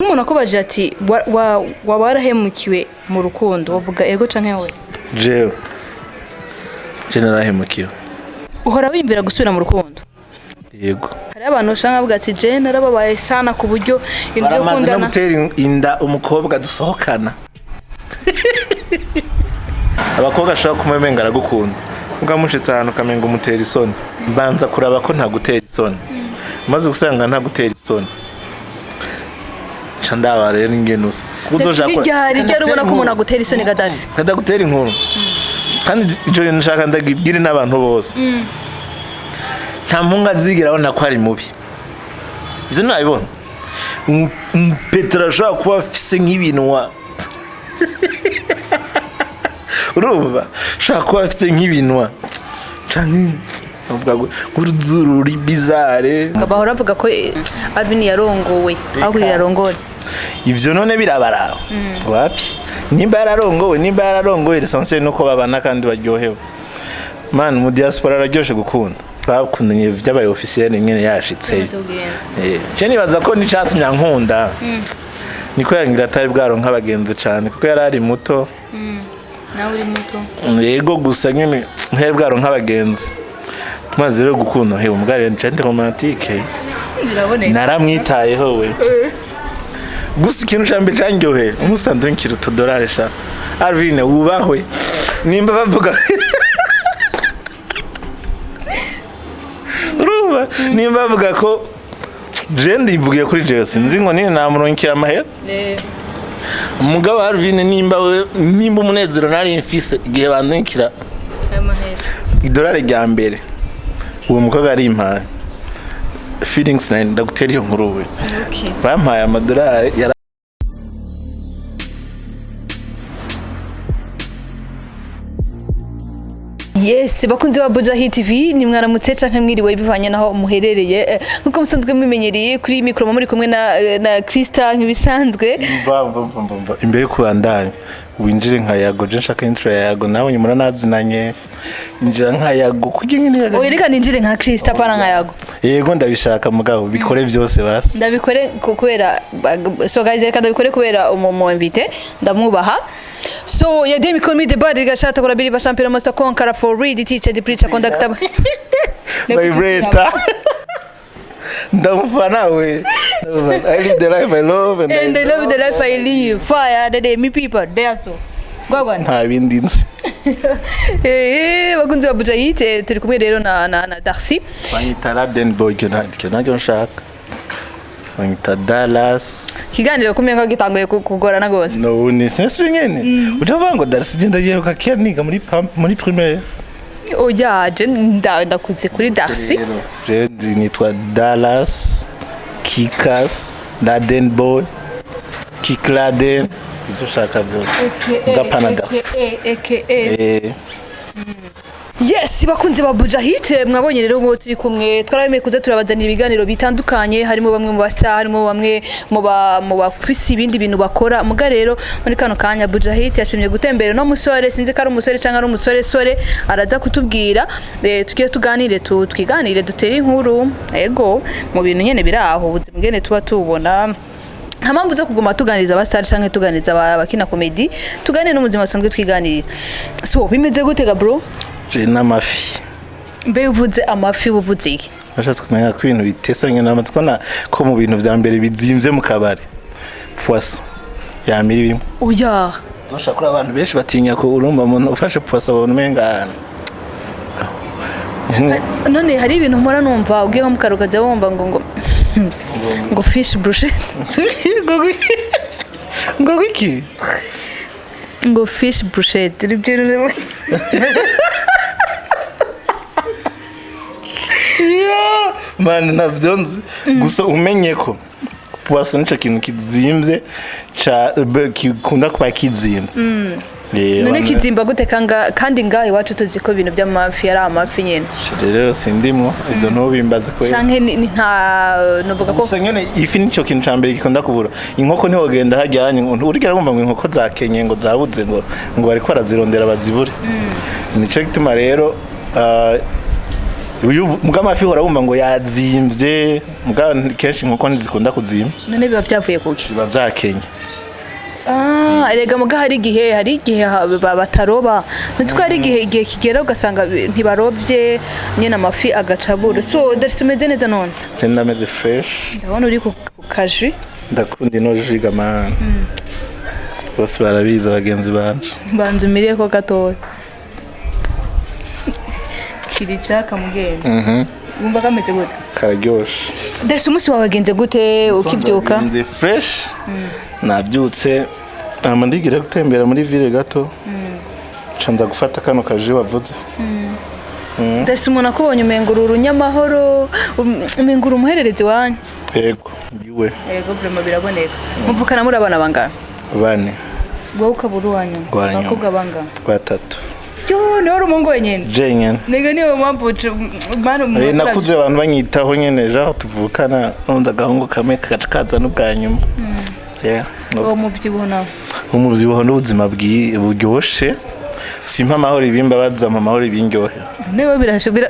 Nk'umuntu akubaje ati waba warahemukiwe mu rukundo, wavuga ego canke oya? Jewe je narahemukiwe. Uhora wiyumvira gusubira mu rukundo? Yego. Hariho abantu usanga bavuga ati je narababaye sana ku buryo ibintu byo Baramaze no gukundana gutera inda umukobwa dusohokana. Abakobwa ashobora kumumenga aragukunda, ukamushitse ahantu ukamenga umutera isoni. Mbanza kuraba ko ntagutera isoni, maze gusanga ntagutera isoni, nca ndaba rero ingene usa. Kuko uzoshaka N'iryari ryari ubona ko umuntu agutera isoni gadarisi? Ndagutera inkuru, kandi icyo bintu nshaka ndagibwire n'abantu bose: nta mpunga azigira abona ko ari mubi. Ivyo nabibona. Petero ashobora kuba afise nk'ibintu wa urumva, ashobora kuba afise nk'ibinwa canke bavuga ngo nk'uruzuru ruri bizarre. Bahora bavuga ko Alvin yarongowe aho kugira yarongore. Ivyo none birabaraba wapi? Nimba yararongowe, nimba yararongowe, l'essentiel nuko babana kandi baryohewe. Man, mu diaspora araryoshe gukunda. Twakundanye vyabaye officiel nyene yashitseyo. Je nibaza ko n'icatumye ankunda niko yangira atari bwaronka abagenzi cane, kuko yari ari muto. Nawe uri muto. Yego, gusa nyene ntiyari bwaronka abagenzi. Tumaze rero gukunda, hewe umugabo ni romantique. Biraboneka. Naramwitayeho we. Gusa ikintu ca mbere candyoheye, umusanze nkira utudorari sha. Alvin wubahwe. Nimba bavuga, urumva, nimba bavuga ko je ndivugiye kuri jewe, sinzi ngo nini namuronkera amahera. Umugabo Alvin, nimba we, nimba umunezero nari mfise igihe bandungikira Ayo mahera idolari rya mbere, uwo mukobwa arimpaye, feelings nari ndagutera iyo nkuru we. Bampaye amadolari yari Yes, bakunzi ba Buja Hit TV, ni mwaramutse canke mwiriwe bivanye naho muherereye. Nkuko musanzwe mumenyereye, kuri micro muri kumwe na Krista nk'ibisanzwe. Mva mva mva mva mva imbere yo kubandanya, winjire nka Yago. Je nshaka intro ya Yago, nawe nyuma nazinanye, injira nka Yago kugira nyine Yago. Oya, reka ninjire nka Krista, pana nka Yago. Yego, ndabishaka, mugabo bikore byose basi. Ndabikore kubera, so guys, reka ndabikore kubera umu invité ndamwubaha. So yeah, dem call me the bad gashata kora biri ba champion master conqueror for read teacher the preacher conductor. Vibrator ndamufana we. I live the life I love and, And I love the life I live. Fire the day me people there, so gwagwana. Nta bindi nzi. Bakunzi ba Buja Hit, turi kumwe rero na Darcy. Banyita Laden Boy. Icyo nacyo nshaka, banyita Dallas. Ikiganiro kumenga gitanguye kugorana gose. No, ni sinzi nyene utavuga ngo Darcy, genda yiruka kera niga muri muri primaire. Oya, je ndakuze kuri Darcy. Rero jewe nitwa Dallas Kikas Laden Boy Kikladen, ivyo ushaka byose. Ngapana Darcy. AKA. Yes, bakunzi ba Buja Hit, mwabonye rero ngo turi kumwe, twarabemeye kuza turabazanira ibiganiro bitandukanye, harimo bamwe mu basta, harimo bamwe mu bafisi ibindi bintu bakora. Muga rero muri kano kanya Buja Hit yashimye gutembera no musore, sinzi ko ari umusore cyangwa ari umusore sore, araza kutubwira. Tugiye tuganire, twiganire, dutere inkuru. Ego, mu bintu nyene biraho ubuzima ngene tuba tubona. Nta mpamvu zo kuguma tuganiriza abasitari canke tuganiriza abakina comedy, tuganire n'ubuzima busanzwe, twiganirira. So bimeze gute ga bro? Je n'amafi. Mbe uvuze amafi uvuze iki? Nashatse kumenya ko ibintu bitesa nyene, namaze kubona ko mu bintu vya mbere bizimvye mu kabari, poisson yamira ibimwe. Oya. Uzoshaka kuri abantu benshi batinya ko urumva umuntu ufashe poisson babona umenga None hari ibintu mpora numva, ugiye nko mu karuka ukaza wumva ngo fish brochette. Ngo iki? Ngo fish brochette. Ibyo bintu Man, ntabyo nzi. Gusa umenye ko poisson nico kintu kizimvye gikunda kuba kizimvye. None kizimba gute kanga kandi ngaho iwacu tuzi ko ibintu by'amafi ari amafi nyene? Rero sindimwo ivyo, ntubimbaze ko Canke nta novuga ko Gusa nyene ifi nico kintu ca mbere gikunda kubura. Inkoko ntiwogenda hajyanye ngo urigera wumva ngo inkoko zakenye, ngo zabuze, ngo bariko barazirondera bazibure. Nico gituma rero Uyu mbwa amafi uhora wumva ngo yazimvye, mbwa kenshi inkoko ntizikunda kuzimba. None biba byavuye kuki? Ziba zakenye. Ah, erega muga hari igihe bataroba. Ntuzi ko hari igihe kigera ugasanga ntibarobye nyene, amafi agacabura. So Darcy, umeze neza none? Je ndameze fresh. Ndabona uri ku kaji. Ndakunda ino jus ga man, bose barabizi abagenzi banje. Banza umiriye ko gatoya kiri caka mugenzi. Wumva kameze gute? Kararyoshe. Darcy, umunsi wawe wagenze gute ukibyuka? Wagenze fresh. Nabyutse, hama ndigira gutembera muri ville gato, nca nza gufata kano kaji wavuze. Darcy, umuntu akubonye umenga uri urunyamahoro, umenga uri umuhererezi wanyu. Yego, ndiwe. Yego, vraiment biraboneka. Muvukana muri abana bangana? Bane. Wowe ukaba uri uwanyuma? Uwa nyuma. Abakobwa bangana? Batatu. Yo, niwe uri umuhungu wenyine? Je nyene. Nega niyo mpamvu mani umuntu Nakuze abantu banyitaho nyene, ejo aho tuvukana nonze agahungu kamwe kagaca kaza n'ubwa nyuma. Yeah, no. Uwo mubyibuho nawe? Umubyibuho n'ubuzima buryoshe. Simpa amahoro ibimbabaza, mpa amahoro ibindyohe. Niwe birashe bira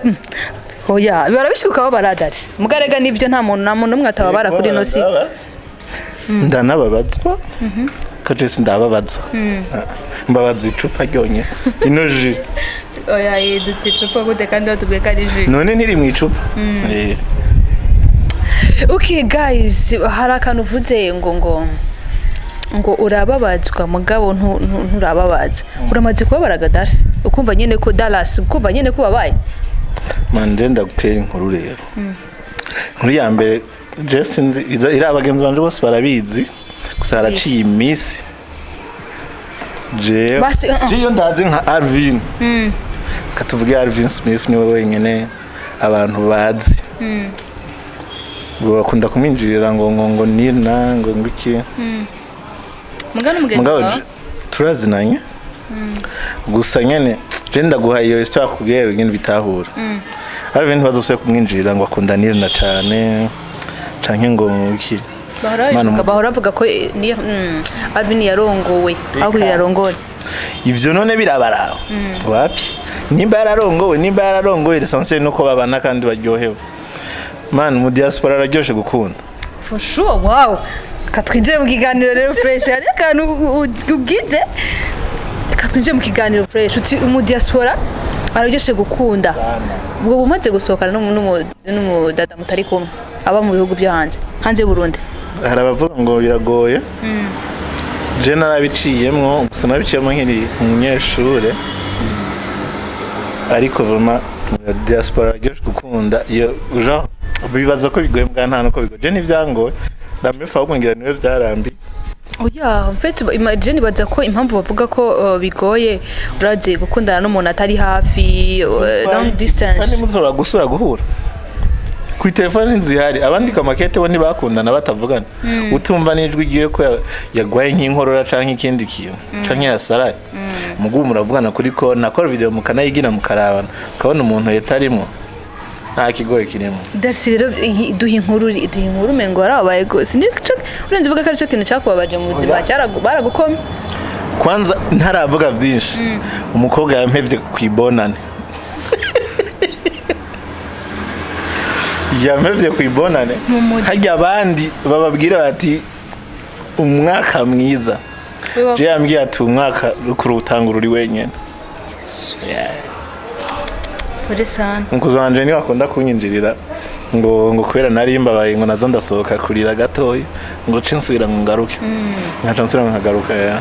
oya, barabishuka babara Darcy. Mugarega nibyo, nta muntu, nta muntu n'umwe atababara kuri ino si. Ndanababazwa ko je sindababaza. Ah, mbabaza icupa ryonyine, ino jus. Oya, yidutse icupa gute kandi batubwiye ko ari jus? None ntiri mu icupa. Okay guys, hari akantu uvuze ngo urababazwa mugabo nturababaza. Uramaze kubabara Darcy, ukumva nyene ko Dallas, ukumva nyene ko babaye? Man, je ndagutera inkuru rero. Inkuru ya mbere je sinzi iri, abagenzi banje bose barabizi, gusa haraciye iminsi jewe Basi, je iyo ndavye nka Alvin, katuvuge Alvin Smith, niwe wenyene abantu bazi. Bakunda kumwinjirira ngo Nina, ngo iki. Mugana umugenzi Mugabo wawe. Turazinanye gusa nyene. Je ndaguha iyo histoire kubwira nyene bitahura. Alvin ntibazosubire kumwinjirira ngo akunda Nina cane canke ngo iki. Bahora Mana, bahora bavuga ko Alvin yarongowe aho yarongore. Ivyo none birabaraba? Wapi. Nimba yararongowe, l'essentiel nuko babana kandi baryohewe. Man, mu diaspora araryoshe gukunda. For sure, wow. Katwinjire mu kiganiro rero fresh. Hari akantu ubwize. Katwinjire mu kiganiro fresh. Uti mu diaspora araryoshe gukunda. Ubwo bumaze gusohokana n'umudada mutari kumwe aba mu bihugu byo hanze, hanze y'u Burundi? Hari abavuga ngo biragoye. Je narabiciyemwo, gusa nabiciyemwo nkiri umunyeshure, ariko vraiment diaspora araryoshe gukunda. Iyo genre bibaza ko bigoye, mbwa nta nuko bigoye. Je ntivyangoye, ndambifa, ahubwo ngira niwe vyarambiye. Oya, en fait, imagine nibaza ko impamvu bavuga ko bigoye, urazi gukundana n'umuntu atari hafi, long distance. Kandi mushobora gusura guhura ku telefone ntizihari, abandika makete bo ntibakundana batavugana, utumva n'ijwi igiye ko yagwaye nk'inkorora canke ikindi kintu canke yasaraye. Mugubu muravugana kuri ko nakora video, mukanayigira, mukarabana, ukabona umuntu yatarimwo, nta kigoye kirimo. Darcy rero, duha inkuru umengo warababaye gose. Urenze uvuga ko aricyo kintu cyakubabaje mu buzima, baragukomye. Kwanza ntaravuga vyinshi, umukobwa yampevye kwibonane, yampevye kwibonane. Harya abandi bababwira bati umwaka mwiza, je yambwiye ati umwaka kurutangura uri wenyene. Pole sana. Umukuzi wanje niwe akunda kunyinjirira ngo kubera nari mbabaye, ngo nazo ndasohoka kurira gatoya, ngo ce nsubira ngo ngaruke, nkaca nsubira ngo nkagaruka ya.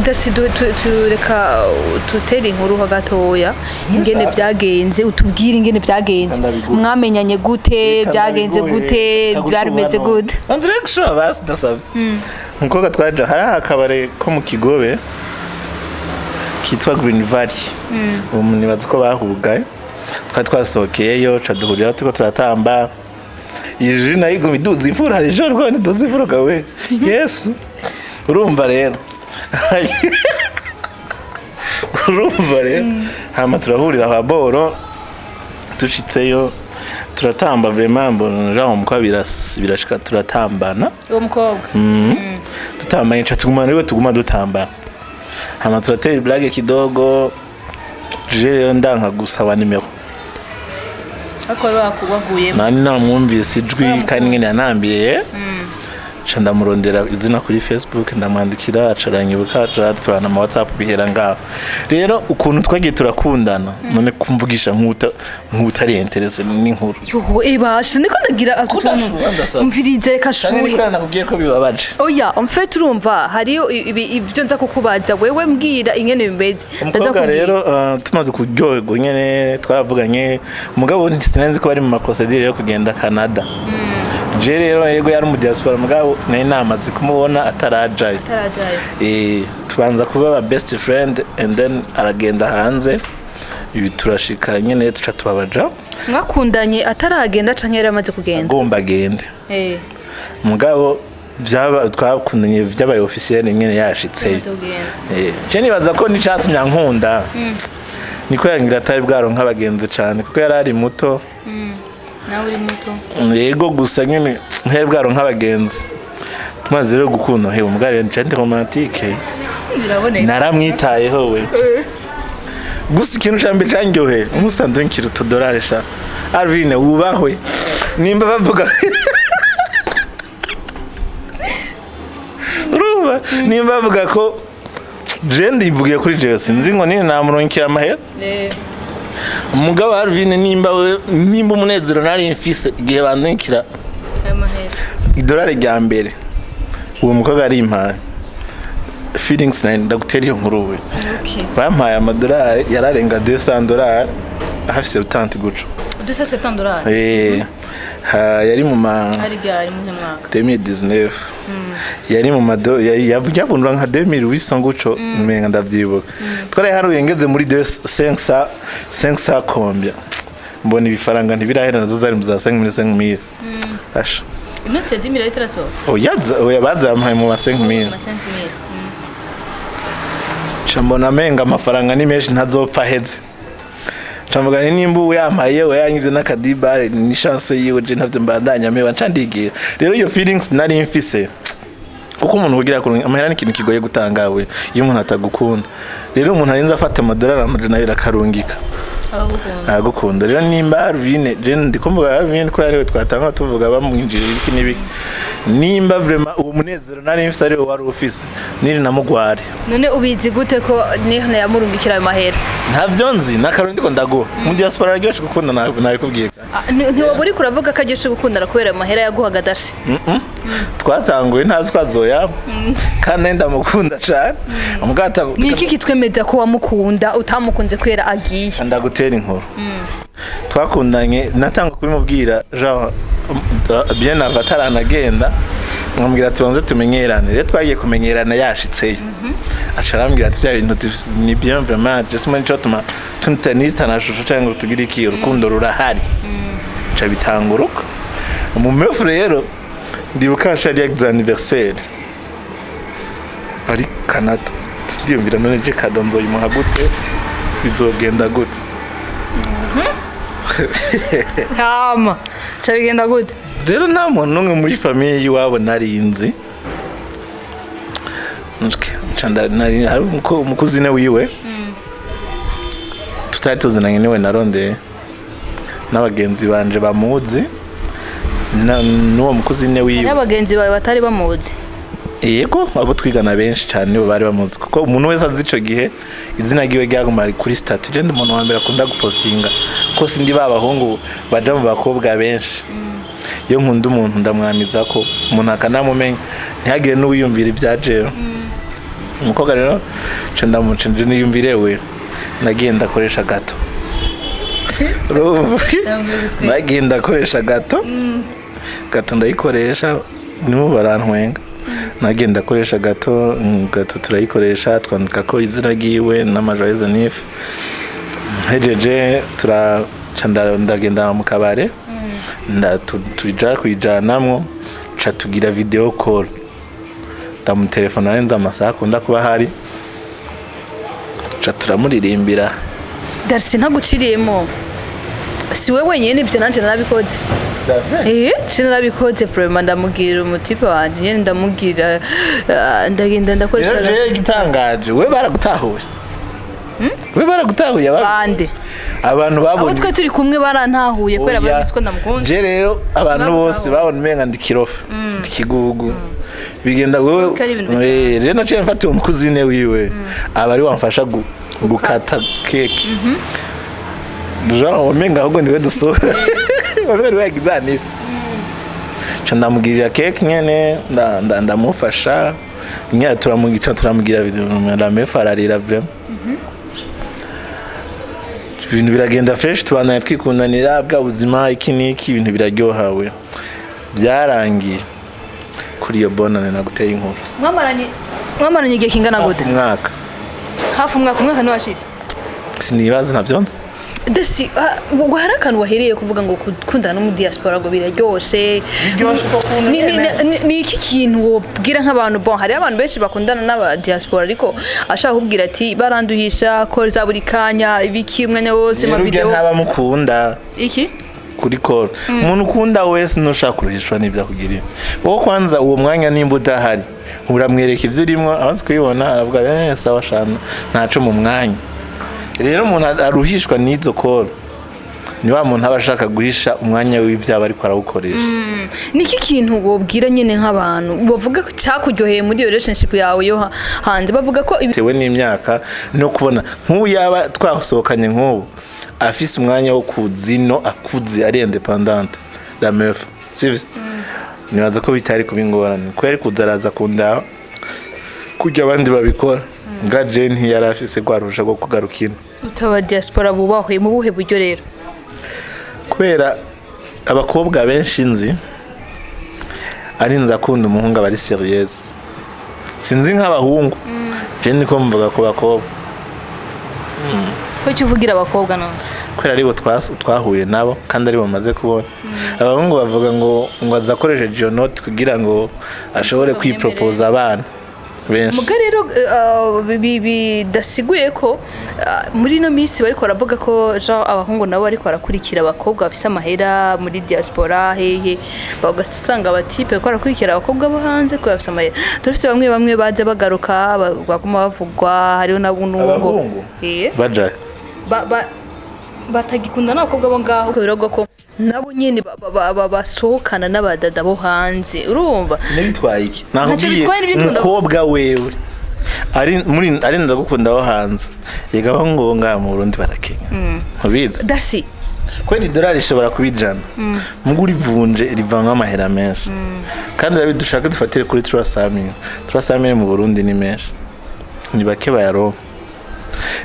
Darcy, tureka tutere inkuru ho gatoya ingene byagenze, utubwire ingene byagenze. Ndabiguhe. Mwamenyanye gute? Byagenze gute? Byari bimeze gute? Anzira gushobora basi ndasabye. Umukobwa twaje, hari akabare ko mu Kigobe kitwa Green Valley, ubu nibaza ko bahugaye. Twari twasohokeyeyo, ca duhurira turiko turatamba. Iyi jus nayo iguma iduza ifuro, hari ijoro rwose iduza ifuro kawe Yesu. Urumva rero, hama turahurira kwa boro, dushitseyo turatamba, vraiment mbona genre umukobwa birashika turatambana. Uwo mukobwa? Dutambanye, ca tugumana ariwe, tuguma dutambana, hama turatera blague kidogo. Je rero ndanka gusaba nimero. Ariko wari waguyemo. Nani namwumvise ijwi kandi nyine yanambiye, nca ndamurondera izina kuri Facebook, ndamwandikira, aca aranyibuka, aca turana ama WhatsApp, bihera ngaho. Rero ukuntu twagiye turakundana, none kumvugisha nk'utari intéressé n'inkuru. Yoho, ebasha niko ndagira atu tuntu. Kudashuha, ndasaba. Umvirize, reka Canke shuhe. niko nakubwiye ko bibabaje. Oya, en fait urumva hariyo ibyo nza kukubaza, wewe mbwira ingene bimeze. Ndaza Umukobwa kubwira. rero, tumaze kuryoherwa nyene, twaravuganye, umugabo sinzi ko bari mu ma procédures yo kugenda Canada. Je rero, yego yari mu diaspora, mugabo nari namaze kumubona atarajayo. Atarajayo. Tubanza kuba aba best friend and then aragenda hanze, ibi turashika nyene tuca tubabaja. Mwakundanye ataragenda canke yari amaze kugenda? Agomba agende. Mugabo vyaba twakundanye vyabaye officiel nyene yashitseyo. Amaze kugenda. Je nibaza ko n'icatumye ankunda niko yangira atari bwaronka abagenzi cane, kuko yari ari muto. Nawe uri muto. Yego, gusa nyene ntiyari bwaronka abagenzi. Tumaze rero gukunda, hewe mugabo rero nca ndi romantique. Biraboneka. Naramwitayeho we. Gusa ikintu ca mbere candyoheye, umusanzu nkira utudorari sha Alvine wubahwe, nimba bavuga, urumva, nimba bavuga ko je ndivugiye kuri jewe, sinzi ngo nini namurungikira amahera. Umugabo Alvine, nimba we, nimba umunezero nari mfise igihe bandungikira Ayo mahera. idolari rya mbere, uwo mukobwa arimpaye, feelings nari ndagutera iyo nkuru we. Okay. Bampaye amadolari yararenga 200 dolari, hafise utanti guco. 270 dollars. Yari mu ma Ari ryari, muhe mwaka? 2019, yari mu mado yavunjwa nka 2800 guco umenga, ndavyibuka. Twarayiharuye ngeze muri 500 500 combien, mbona ibifaranga ntibirahera, nazo zari mu za 5000 5000 asha. Inoti ya 10 000 itarasohoka. Oya, oya, bazampaye mu ma 5000. Ama 5000. Nca mbona amenga amafaranga ni menshi, ntazopfa aheze. Nca mvuga nti nimba ubu yampaye, we yanyivye n'akadibare, ni chance yiwe, je ntavyo mbandanya meba, nca ndigira. Rero iyo feelings nari mfise, kuko umuntu kugira kurunga amahera ni ikintu kigoye gutanga we iyo umuntu atagukunda. Rero umuntu arinze afata amadolari 200 akarungika, Abagukunda. aragukunda. Rero nimba Alvine, je ndiko mvuga Alvine ko ariwe twatanga tuvuga bamwinjirira ibiki n'ibiki, nimba vraiment uwo munezero nari mfise ariwe wari ufise, niri namugware. None ubizi gute ko Nihna yamurungikira ayo mahera? Ntavyo nzi, n'akarundi ndiko ndaguha. Mu diaspora araryoshe gukunda, nabikubwiye kare. Ah, ntiwoba uriko uravuga ko agiye gukundana kubera ayo mahera yaguhaga dasi? Twatanguye ntazi ko azoyama, kandi nari ndamukunda cane umugabo. Ni iki kitwemeza ko wamukunda, utamukunze kubera agiye? Ndagutera inkuru. Twakundanye, natanga kubimubwira genre bien avant ataranagenda, nkamubwira tubanze tumenyerane. Rero twagiye kumenyerana yashitseyo, aca arambwira ati bya bintu ni bien vraiment, je simba nico tuma tunitana shusho cyangwa ngo tugire iki, urukundo rurahari. Aca bitanga uruko mu meuf. Rero ndibuka hari anniversaire ari Canada, ndiyumvira none je cadeau nzoyimuha gute, bizogenda gute? Hama ca bigenda gute? Rero nta muntu n'umwe muri famille y'iwabo narinzi. Nca hari umu cousine wiwe tutari tuzinanye, niwe narondeye n'abagenzi banje bamuzi n'uwo mu cousine wiwe. Hariho abagenzi bawe batari bamuzi? Yego, abo twigana benshi cyane nibo bari bamuzi, kuko umuntu wese azi ico gihe izina ryiwe ryaguma kuri statut. Je ndi umuntu wa mbere akunda gupostinga, ko sindi ba bahungu baja mu bakobwa benshi. Iyo nkunda umuntu ndamwamiza ko umuntu akanamumenya, ntihagire n'uwiyumvira ibya jewe. Umukobwa rero nca ndamuca niyumvire we, nagiye ndakoresha gato. Urumva? Nagiye ndakoresha gato, gato ndayikoresha, nibo barantwenga. Nagiye ndakoresha gato, gato turayikoresha, twandika ko izina ryiwe n'ama joyeux anniv. Mpejeje turaca ndagenda mu kabare, tuja kuyijanamwo, ca tugira video call, ndamutelefona arenze amasaha akunda kuba ahari, ca turamuririmbira. Darcy, ntaguciriyemo, si we wenyine, ibyo nanjye narabikoze. Je narabikoze vraiment, ndamubwira umu type wanje nyene, ndamubwira, ndagenda ndakoresha. Rero jewe igitangaje, we baragutahuye. We baragutahuye Bande? Abantu Abo babonye twe turi kumwe barantahuye kubera Oya. babizi ko ndamukunda. Je rero abantu Bagutahuye. bose babona umenga ndi kirofa, ndi kigugu, bigenda wewe. Ko ari ibintu bisanzwe. Rero naciye mfata uwo mu cousine wiwe, aba ari wamfasha gukata cake. Jean umenga ahubwo niwe dusohoka, wamenga niwe yagize anniv. Ca ndamugirira cake nyene, ndamufasha nyene, turamugira video, la meuf ararira vraiment. Ibintu biragenda fresh, tubandanya twikundanira bwa buzima, iki n'iki, ibintu biraryohawe. Byarangiye kuri iyo bonane naguteye inkuru. Mwamaranye igihe kingana Hafi gute? umwaka. Hafi umwaka. Umwaka ntiwashitse? Sinibaza, ntavyonzi. Desi, ngo hari akantu wahereye kuvuga ngo gukundana no mu diaspora ngo biraryoshe. Biryoshe uko kuntu nyene. Ni iki kintu wobwira nk'abantu? Bon, hariho abantu benshi bakundana n'aba diaspora, ariko ashaka kubwira ati baranduhisha ko za buri kanya, ibiki, umwanya wose, Rero urya amavideo. Ntabamukunda. Iki? Kuri call. Umuntu ukunda wese ntushaka kuruhishwa n'ibyo akugiriye wowe. Kwanza uwo mwanya nimba udahari, uramwereka ibyo urimo, amaze kubibona aravuga: "Eh, sawa shana, ntaco." Mu mwanya rero umuntu aruhishwa n'izo call ni wa muntu aba ashaka guhisha umwanya w'ibyaba ariko arawukoresha. Ni iki kintu wobwira nyine nk'abantu bavuga ko cyakuryoheye muri iyo relationship yawe yo hanze, bavuga ko Bitewe n'imyaka no kubona nk'ubu yaba twasohokanye, nk'ubu afise umwanya wo kuzino, akuze, ari indépendante, la meuf, sivyo? Nibaza ko bitari kuba ingorane, ko yari kuza araza kundaba kurya abandi babikora. Nga je ntiyari afise rwa ruhusha rwo kugaruka ino. Utaba diaspora bubahwe mu buhe buryo rero? Kubera abakobwa benshi nzi arinze akunda umuhungu aba ari sérieuse. Sinzi nk'abahungu, je niko mvuga ku bakobwa. Ko icyo uvugira abakobwa none? Kubera aribo twahuye nabo kandi aribo bamaze kubona. Abahungu bavuga ngo aza akoresheje iyo noti kugira ngo ashobore kwipropoza abana benshi. Muga rero bidasiguye ko muri ino minsi bariko baravuga ko genre abahungu nabo bariko barakurikira abakobwa bafise amahera muri diaspora hehe, bagasanga abatipe bariko barakurikira abakobwa bo hanze kubera bafise amahera. Turafise bamwe bamwe baza bagaruka, baguma bavugwa, hariho nabo n'uwo ngo Abahungu? Eh. Baja Batagikunda n'abakobwa bo ngaho, biravuga ko nabo nyene basohokana n'abadada bo hanze, urumva? Ntibitwaye iki? Ntacyo Nakubwiye, bitwaye, nibyo dukunda. Umukobwa wewe ari muri ari ndagukunda wo hanze, yega aho ngo ngaha mu Burundi barakenya, ntubizi? Dasi. Kubera idolari ishobora kuba 100, mugo urivunje rivamwo amahera menshi. Kandi rero dushaka dufatire kuri 300 000. 300 000 mu Burundi ni menshi, ni bake bayaronka.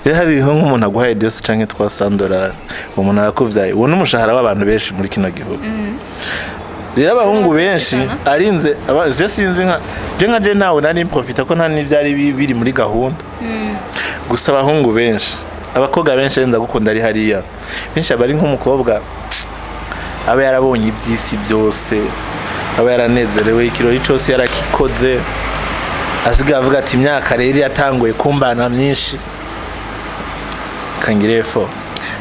Rero hariho nk'umuntu aguhaye 200 canke 300 dolari, uwo muntu arakuvyaye, uwo n'umushahara w'abantu benshi muri kino gihugu. Rero abahungu benshi arinze je sinzi nka je, nka je nawe nari profita ko nta n'ivyari biri muri gahunda. Gusa abahungu benshi, abakobwa benshi arinze gukunda ari hariya, benshi aba ari nk'umukobwa aba yarabonye iby'isi byose, aba yaranezerewe, ikirori cyose yarakikoze, asigaye avuga ati imyaka rero yatanguye kumbana myinshi, kangire effort.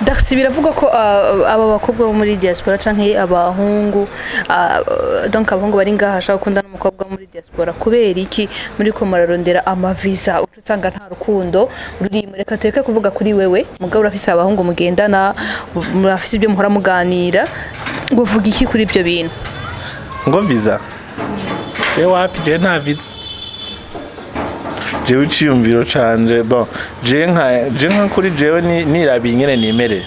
Darcy, biravugwa ko aba bakobwa bo muri diaspora canke abahungu, donc abahungu bari ngaha ashaka gukunda n'umukobwa wo muri diaspora, kubera iki muri ko murarondera amavisa, uca usanga nta rukundo rurimo? Reka tureke kuvuga kuri wewe, mugabo urafise abahungu mugendana, murafise ibyo muhora muganira, ngo vuga iki kuri ibyo bintu? Ngo visa? Je wapi, je nta visa. Jewe iciyumviro canje, bon, je nka kuri jewe nirabiye ingene nimereye,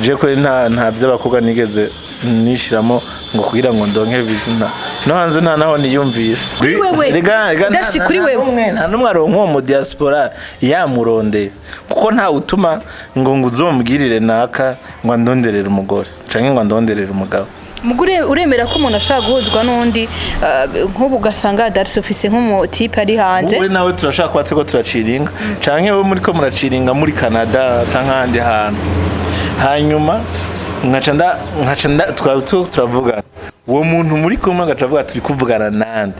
je kuri nta by'abakobwa nigeze nishiramo ngo kugira ngo ndonke visa, nta no hanze, nta naho niyumvira. Kuri wewe. Rega, Darcy, kuri wewe. Nta n'umwe aronka uwo mu diaspora yamurondeye, kuko nta utuma ngo uzomubwirire naka ngo andonderere umugore canke ngo andonderere umugabo. Mugure, uremera ko umuntu ashobora guhuzwa n'undi, nk'ubu ugasanga Darcy ufise nk'umutipe ari hanze? Wowe nawe turashaka kuba turiko turaciringa, canke wowe muriko muraciringa muri Canada canke ahandi hantu, hanyuma nkaca nda tukaba turavugana, uwo muntu muri kumwe agaca avuga turi kuvugana nande,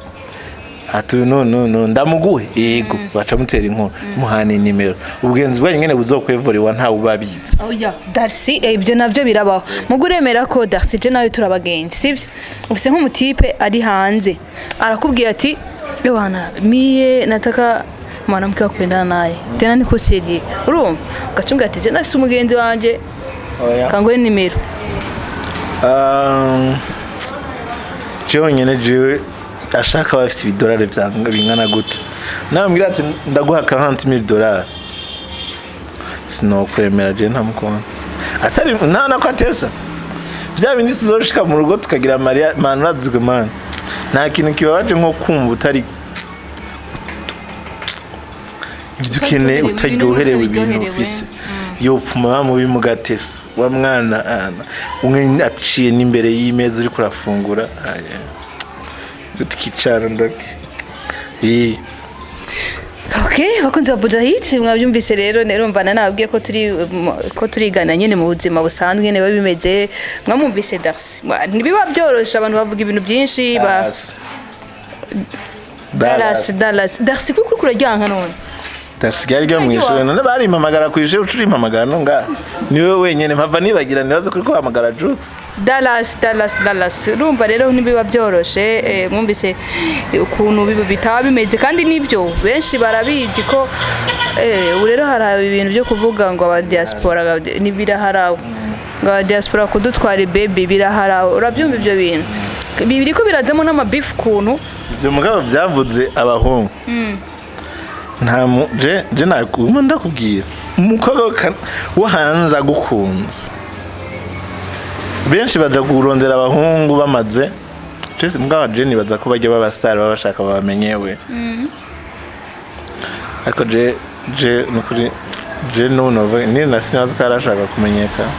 ati no no no, ndamuguhe, yego, baca mutera inkuru, muhana inimero, ubugenzi bwanyu nyene buzokwevuriwa ntawe ubabizi. Oya Darcy, ibyo navyo birabaho. Mugo uremera ko Darcy, je nawe turabagenzi, sivyo? Ufise nk'umutipe ari hanze, arakubwiye ati: "Ewana, mie nataka Mwanamke wa kuendana naye tena niko sérieux, urumva ugacumbwira ati je ndafise umugenzi wanje Oya. kanguhe nimero. Jewe nyene, jewe ashaka bafise ibidolari bingana gute, nambwira ati ndaguha 40,000 dollars, sinokwemera. Je ntamukunda atari nta nako atesa vya bindi tuzoshika mu rugo tukagira mariya. Man, urazigwe man, nta kintu kibabaje nko kumva utari ibyo ukeneye, Utaryoherewe, utaryoherewe ibintu utaryoherewe. ufise. Yopfuma mubi mugatesa wa mwana ana umwe aciye n'imbere y'imeza uriko urafungura. Aya, tukicara ndake. Okay, bakunzi ba Bujahit, mwabyumvise rero. Nerumva nababwiye ko turi ko turigana nyene mu buzima busanzwe nyene biba bimeze. Mwamwumvise Darcy. Ntibiba byoroshe, abantu bavuga ibintu byinshi ba Dallas. Dallas, Dallas, Darcy, kuko uriko uraryanka none. Darcy ryari ryo mw'ishure. None barimpamagara kw'ishure, uca urimpamagara no ngaha niwe wenyene mpava nibagira, nibaze kuri ko bahamagara Jux. Dallas, Dallas, Dallas. Urumva rero ntibiba byoroshe. Mwumvise ukuntu bitaba bimeze, kandi nibyo benshi barabizi ko ubu rero hari ibintu byo kuvuga ngo aba diaspora ntibiraharawe, ngo aba diaspora kudutwara baby biraharawe. Urabyumva ibyo bintu biriko birazamo n'amabifu ukuntu. Ivyo mugabo byavuze abahungu nta mu je nakuma ndakubwira umukobwa wo hanze agukunze, benshi baja kurondera abahungu bamaze. Je mugabo je nibaza ko bajya baba star baba bashaka babamenyewe, ariko je nukuri je n'ubu ni na sinazi ko arashaka kumenyekana.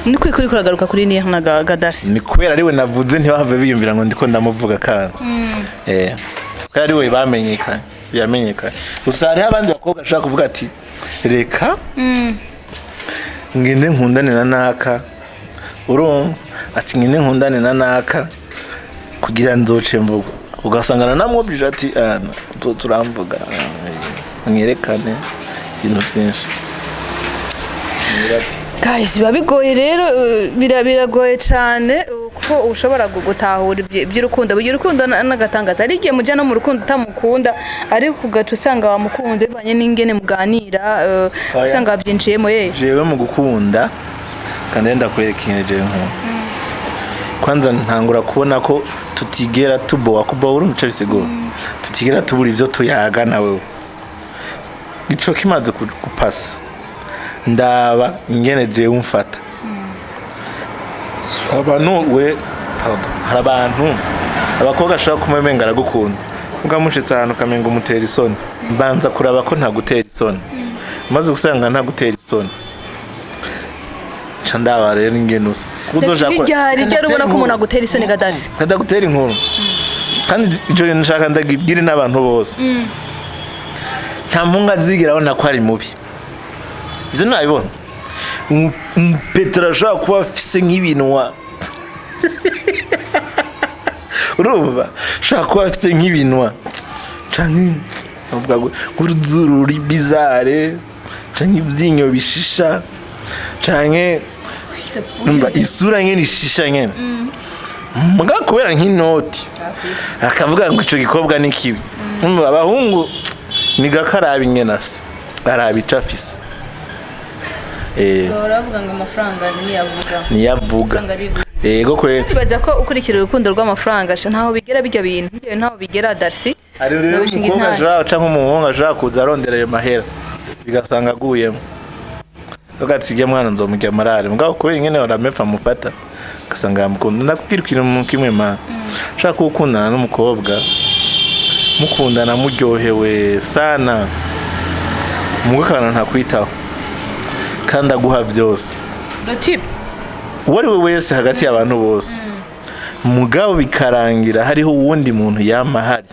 Ni kuri kuragaruka kuri niya na Gadarsi. Ni kubera ariwe navuze, ntibahave biyumvira ngo ndiko ndamuvuga kandi kubera ariwe bamenyekanye, yamenyekanye. Gusa hariho abandi bakobwa bashobora kuvuga ati reka ngende nkundane na naka, urumva, ati ngende nkundane na naka kugira nzoce mvuga, ugasanga namwubwije ati: "Ah, turamvuga, mwerekane ibintu byinshi." Guys, biba bigoye rero, biragoye cyane, kuko ushobora gutahura iby'urukundo. Burya urukundo n'agatangaza. Hari igihe mujya no mu rukundo utamukunda, ariko ugaca usanga wamukunze bivanye n'ingene muganira, Oya. usanga wabyinjiyemo ye. Jewe mu gukunda kandi ndakwereka ikintu jewe nkunda. Kwanza ntangura kubona ko tutigera tubowa. Kubowa, uri umuco bisigura tutigera tubura ivyo tuyaga na wewe. Ico kimaze gupasa, ndaba ingene jewe umfata. Abantu we, pardon, hari abantu abakobwa ashobora kumumenga aragukunda, ukamushitse ahantu ukamenga umutera isoni. Mbanza kuraba ko ntagutera isoni. Maze gusanga ntagutera isoni, nca ndaba rero ingene usa. Kuko uzoshaka N'iryari ubona ko umuntu agutera isoni, Gadarsi? Ndagutera inkuru, kandi icyo nshaka ndagibwire n'abantu bose: nta mpunga azigera abona ko ari mubi. Ibyo nabibona. Petero ashobora kuba afise nk'ibinwa, urumva, ashobora kuba afise nk'ibinwa canke bavuga ngo nk'uruzuru ruri bizarre, canke ivyinyo bishisha, canke umva isura nyene ishisha nyene, muga kubera nk'inoti akavuga ngo ico gikobwa ni kibi. Umva, abahungu ni gake araba ingene asa, araba ico afise. Baravuga ngo amafaranga niyavuga. Niyavuga, yego kwe. Nibaza ko ukurikira urukundo rw'amafaranga sha ntaho bigera bijya bintu. Bijya bintu ntaho bigera, Darcy. Hari rero Ndabishinga umukobwa intare. ashobora canke umuhungu ashobora kuza arondera ayo mahera, bigasanga aguyemo, avuga ati ijya mwana nzomurya amarare, mugabo kubera ingene baramepfa amufata ugasanga yamukunda. Ndakubwira ikintu kimwe ma ushaka gukundana n'umukobwa, mukundana muryohewe sana, mugakana ntakwitaho kandi aguha byose. Le type. Uwo ari we wese hagati y'abantu bose, mugabo bikarangira hariho uwundi muntu yama ahari.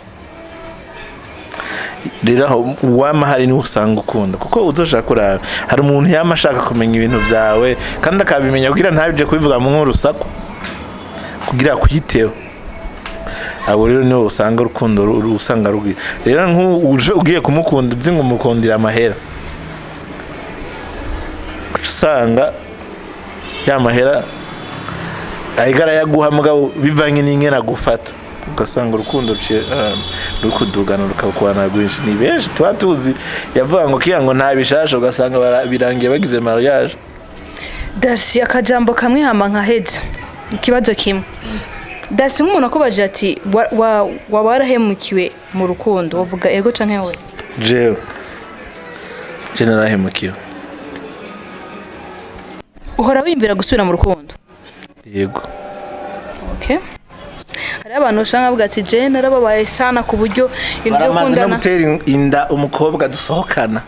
Rero aho uwama ahari niwe usanga ukunda, kuko uzoshaka kuraba hari umuntu yama ashaka kumenya ibintu byawe kandi akabimenya kugira ntabije kubivuga mu nk'urusaku kugira akuyiteho. Abo rero nibo usanga urukundo usanga rugwira. Rero nk'uje ugiye kumukunda uzi ngo umukundira amahera, uca usanga ya mahera ayiga arayaguha, mugabo bivanye n'ingene agufata. Ugasanga urukundo ruciye ruri kudugana, rukakubana rwinshi. Ni benshi tuba tuzi yavuga ngo kiya ngo nta bishasha, ugasanga birangiye bagize mariage. Darcy, akajambo kamwe hama nkaheza ikibazo kimwe. Darcy, nk'umuntu akubajije ati waba warahemukiwe mu rukundo, wavuga ego canke we? Jewe je narahemukiwe. Uhora wiyumvira gusubira mu rukundo? Yego. Okay, hariho abantu usanga bavuga ati je narababaye sana ku buryo ibintu byo Baramaze no gukundana. gutera inda umukobwa dusohokana.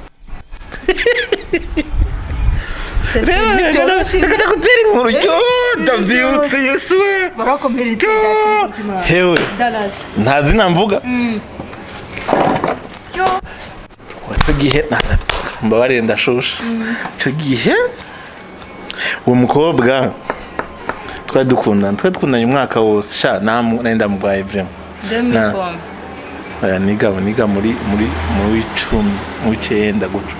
Darcy, ntibyoroshye. Reka ndagutera inkuru ryo ndabyibutse, Yesu we! Barakomeretse, Darcy. Hewe. Dallas. Nta zina mvuga. Yo. Icyo gihe, mbabarire, ndashusha. Icyo gihe uwo mukobwa twari dukundana, twari dukundanye umwaka wose sha, nari ndamugwaye vraiment. 2000 kombe. Oya, niga muri 10, mu 9 gutyo.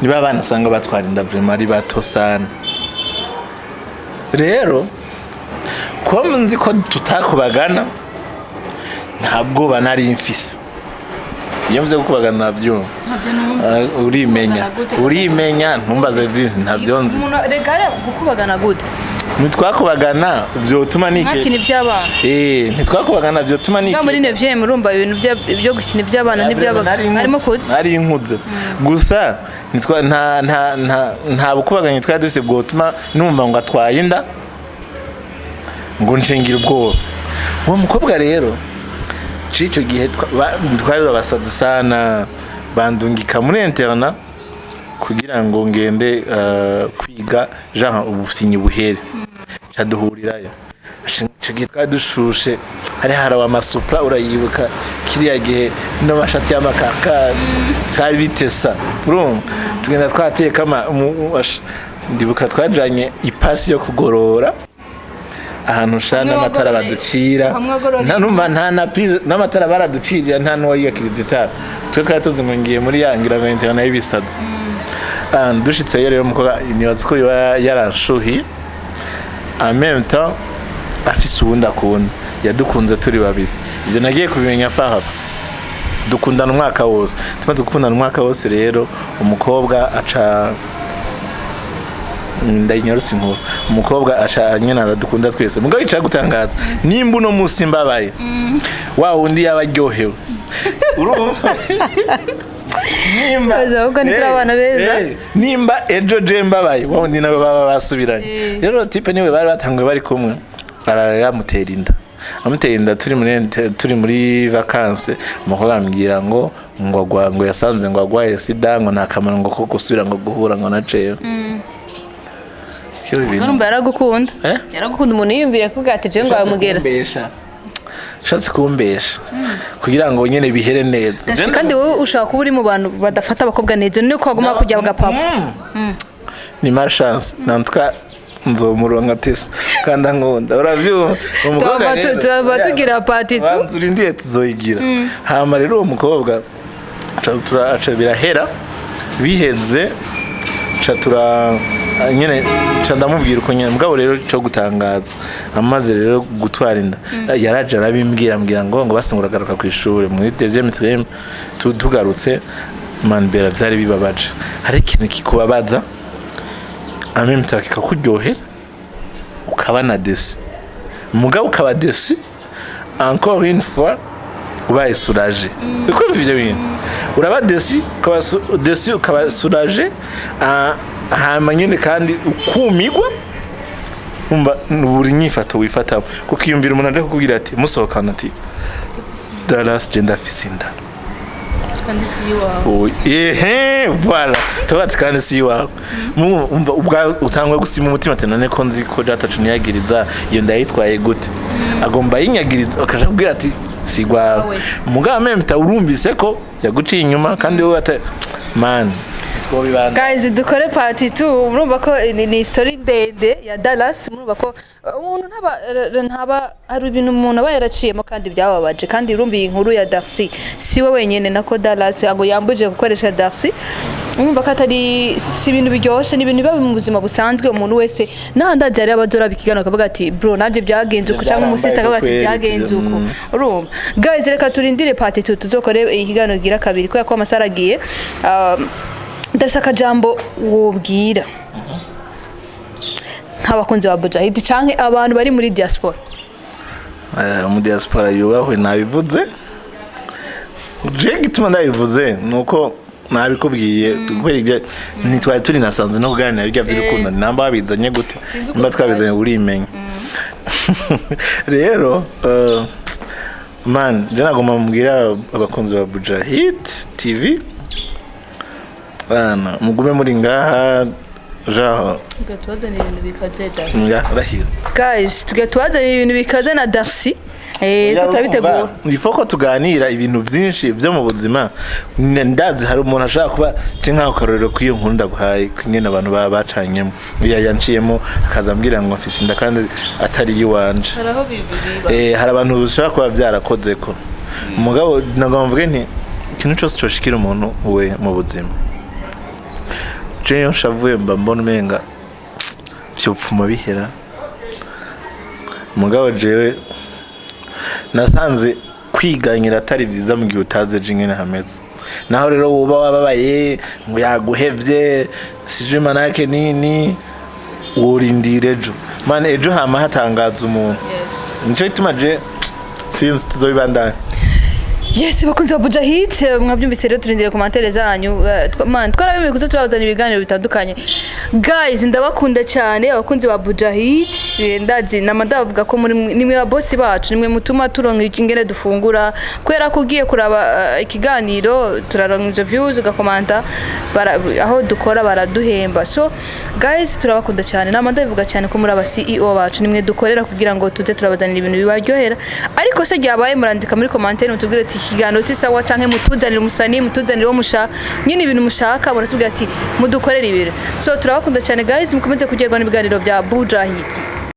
Niba abana usanga batwara inda vraiment ari bato sana. Rero kuba nzi ko tutakubagana, nta bwoba nari mfise. Iyo mvuze gukubagana nabyumva. Ntabyo numva. Ah, urimenya. Gukubagana gute? Urimenya, ntumbaze byinshi, ntabyo nzi. Umuntu rega hariya gukubagana gute? Ntitwakubagana byotuma nike Mwakina iby'abana? Eh, ntitwakubagana byotuma nike Nga muri neuvième, urumva ibintu byo gukina iby'abana n'iby'abagabo harimo kuzi. Nari nkuze gusa, ntitwa nta nta nta nta bukubaganyi twari dufite bwotuma numva ngo atwaye inda ngo nshingira ubwoba. Uwo mukobwa rero c'icyo gihe twari abasazi sana, bandungika muri internat kugira ngo ngende kwiga genre ubusinyi buhere, ca duhurirayo. Ico gihe twari dushushe, hari harawe amasupra, urayibuka kiriya gihe, n'amashati y'amakaka twari bitesa. Urumva tugenda twateka ndibuka twajanye ipasi yo kugorora ahantu sha Hamwe n'amatara baducira. Hamwe wagororeye. Nta numva nta na prise n'amatara baraducirira, nta n'uwayiyakiriza itara. Twe twari tuzi ngo ngiye muri ya ngira ngo internet y'ibisazi. Ah, dushitseyo rero, umukobwa nibaza ko yoba yaranshuhiye, en même temps afise uwundi akunda. Yadukunze turi babiri, ivyo nagiye kubimenya pahapa. Dukundana umwaka wose. Tumaze gukundana umwaka wose rero, umukobwa aca, ndayinyarutse inkuru, umukobwa aca nyine aradukunda twese. Mugabo ica gutangaza, nimba uno munsi mbabaye, wa wundi yaba aryohewe, urumva? Nimba Baza ahubwo ntituri abana beza. Nimba ejo je mbabaye, wa wundi nawe baba basubiranye. Rero type niwe bari batanguye bari kumwe, ararira amutera inda. Amutera inda turi muri vacances. Umukobwa ambwira ngo agwa, ngo yasanze ngo agwaye sida, ngo nta kamaro ngo ko gusubira ngo guhura ngo na jewe. Yewe, ibintu Urumva yaragukunda. Eh? Yaragukunda, umuntu yiyumvira kuvuga ati je ngo yamugera. Kumbesha, ushatse kumbesha kugira ngo nyene bihere neza. Darcy, kandi wowe ushobora kuba uri mu bantu badafata abakobwa neza, niko waguma kujya bagapapa. Ni malchance nantwa nzomuronka tesa kandi ankunda, uravyumva umukobwa. Tuba tuba tugira part two. Banza urindiye, tuzoyigira. Hama rero uwo mukobwa aca birahera. Biheze ca tura nyene ca ndamubwira uko nyene. Mugabo rero cyo gutangaza, amaze rero gutwara inda, yaraje arabimbwira, ambwira ngo basi ngo uragaruka ku ishuri muri deuxième trimestre. Tugarutse manbera, byari bibabaje. Hari ikintu kikubabaza en même temps kikakuryohera, ukaba na déçu, mugabo ukaba déçu encore une fois ubaye soulagé. Ukumva ivyo bintu, uraba déçu, ukaba déçu, ukaba soulagé. Ah, hama nyene kandi ukumigwa. Umva buri nyifato wifatamo, kuko iyumvira umuntu aje kukubwira ati musohokana ati: "Dallas, je ndafise inda." Kandi si iwawe. Ehe, voilà, tubatse kandi si iwawe. Umva ubwa utangwa gusima umutima ati: "None ko nzi ko datacu niyagiriza iyo ndayitwaye gute, agomba yinyagiriza?" Akaja kubwira ati si gwawe. Wawe. Mugabo même urumvise ko yaguciye inyuma kandi wowe ata man. Twobibanda. Guys, dukore part 2. Murumva ko ni story ndende ya Dallas. Murumva ko umuntu ntaba hari ibintu umuntu aba yaraciyemo kandi byababaje. Kandi urumva iyi nkuru ya Darcy si we wenyene, nako Dallas ago yambuje gukoresha Darcy. Urumva ko atari si ibintu biryoshe, ni ibintu biba mu buzima busanzwe. Umuntu wese n'ahandi hari abadora bikigana akavuga ati: "Bro, nanjye byagenze uku," cyangwa umusista akavuga ati: Kweli, "Byagenze uku." Urumva guys, reka turindire part 2, tuzokore ikiganiro gira kabiri kubera ko amasaha aragiye. Ndashaka akajambo wobwira nk'abakunzi ba Buja Hit canke abantu bari muri diaspora. Mu diaspora yubahwe, nabivuze. Je gituma ndabivuze nuko nabikubwiye kubera ibyo ntitwari turi nasanze no kuganira bijya by'urukundo, namba wabizanye gute? Sinzi uko Nimba twabizanye urimenya. Rero man, je nagomba mubwira abakunzi ba Buja Hit TV, bana mugume muri ngaha genre. Tubazanira ibintu bikaze, Darcy. Ya rahira. Guys, tugiye tubazanira ibintu bikaze na Darcy, turabitegura. Il faut ko tuganira ibintu byinshi byo mu buzima. Ndazi hari umuntu ashobora kuba je nkaho karorero k'iyo nkuru ndaguhaye ingene abantu baba bacanyemo, iya yanciyemo akaza ambwira ngo afise inda kandi atari iyiwanje. Hari aho biba. Hari abantu bishobora kuba byarakoze ko umugabo nagomba mvuge nti ikintu cyose coshikira umuntu we mu buzima, je iyo nshavuye mba mbona umenga vyopfuma bihera. Mugabo jewe nasanze kwiganyira atari vyiza mu gihe utazi ejo ingene hameze. Naho rero woba wababaye ngo yaguhevye sije manake nini, worindira ejo mane, ejo hama hatangaza umuntu. Nico gituma je sinzi, tuzobibandanya. Yes, bakunzi ba Buja Hit, mwabyumvise rero, turindire commentaire zanyu. Man, twarabemeye kuza turabazana ibiganiro bitandukanye. Guys, ndabakunda cyane abakunzi ba Buja Hit. Ndazi nama ndavuga ko muri nimwe ba boss bacu, nimwe mutuma turonka ingene dufungura, kubera ko ugiye kuraba ikiganiro turaronka izo views, ugakomanta aho dukora baraduhemba. So guys, turabakunda cyane. Nama ndabivuga cyane ko muri aba CEO bacu, nimwe dukorera kugira ngo tuze turabazanira ibintu bibaryohera. Ariko se ryabaye, murandika muri commentaire mutubwire ati ikiganiro si sawa, canke mutuzanire umusani, mutuzanire uwo mushaka nyine, ibintu mushaka muratubwira ati mudukorere ibintu. So turabakunda cyane guys, mukomeze kuryoherwa n'ibiganiro bya Buja Hit.